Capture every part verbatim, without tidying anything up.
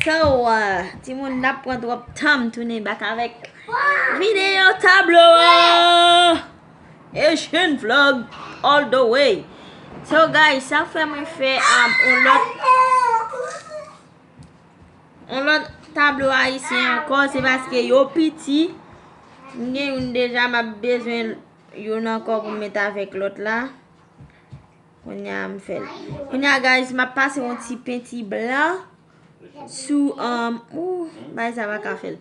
So, uh, timoun, n ap pran twòp tan, m tounen back avèk videyo tablo a. Asian vlog all the way. So, guys, sa fè mwen fè, um, yon lòt, yon lòt tablo ayisyen ankò, se paske yo piti. M gen youn deja, m ap bezwen youn ankò pou m met avèk lòt la. Kounye a m fè l. Kounye a, guys, m ap pase yon ti penti blan sou, um, ou, bay sa pa ka fè l.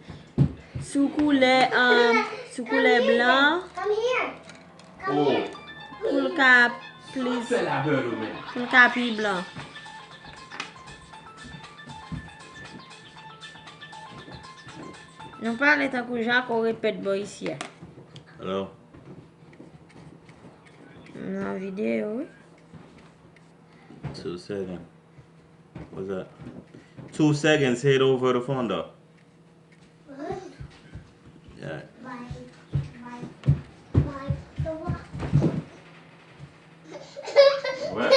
Sou koulè, um, sou koulè blan an. Pou l ka plis, pou l ka pi blan. Nou pale tankou Jako repèt bò isi a. Hello. Nan videyo, wi. Two seconds. What's that? Two seconds, say it over the phone, though. What? Yeah. Bye. Bye. Bye. What?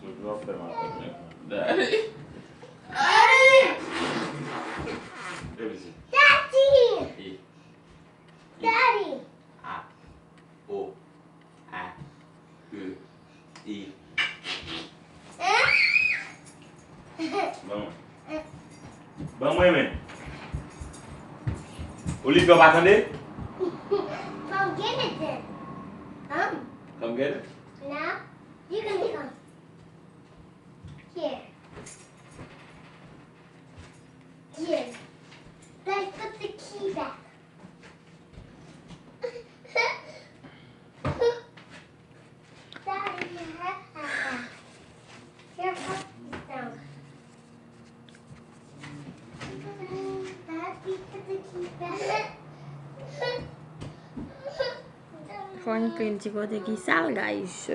Toujou ap fè m ap fè m. Daddy. Daddy. Daddy. Daddy. A, O, A, E, I. Ban mwen. Ban mwen, men. Olivia pa tande? Come get it then. Come. Come get it? Now, you can come. Here. Here. Let's put the key back. Fò n clean ti kote ki sal, guys.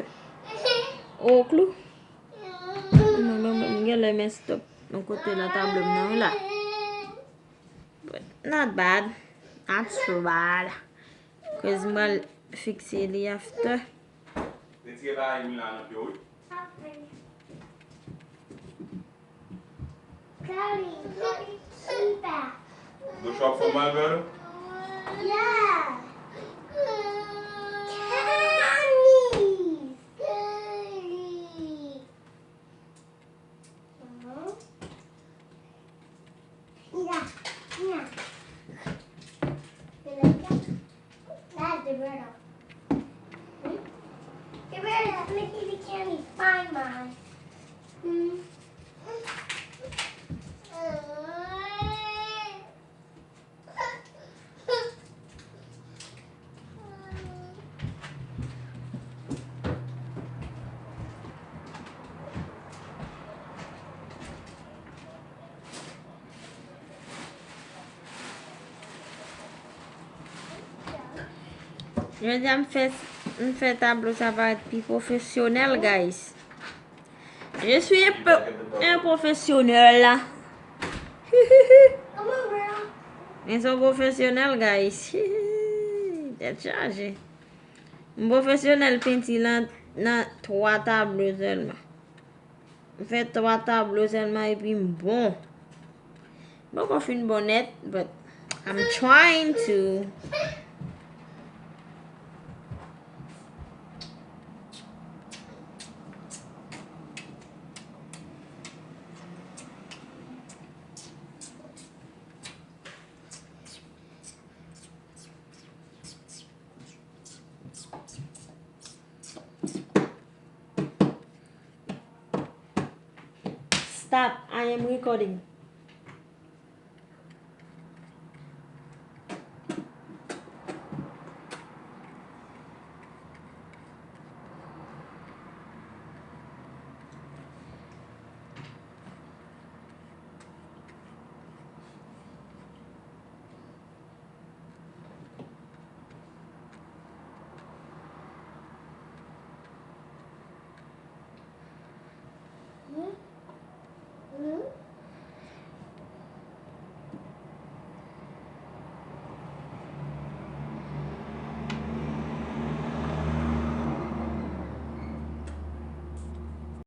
O, klou. Mwen, mwen, mwen, m gen lè mess up yon kote nan tablo m nan, wi la. But not bad. Not so bad. Cause m pral fikse li after. Retire bagay moun la nan pye w, wi. Bouch w ap fè w mal, bro? Yeah. Camis. Camis. Mira, mira. You like that? That's the riddle. Hmm? The riddle, maybe we can't find mine. Hmm. Jodi a m fè, m fè tablo sa parèt pi pwofesyonèl, guys. Je suis un peu, un professionnel. Mwen se yon pwofesyonèl, guys. Tèt chaje. M pwofesyonèl penti lan nan twa tablo sèlman. M fè twa tablo sèlman epi m bon. M poko fin bon nèt, but I'm trying to. Stop, I am recording. Hmm?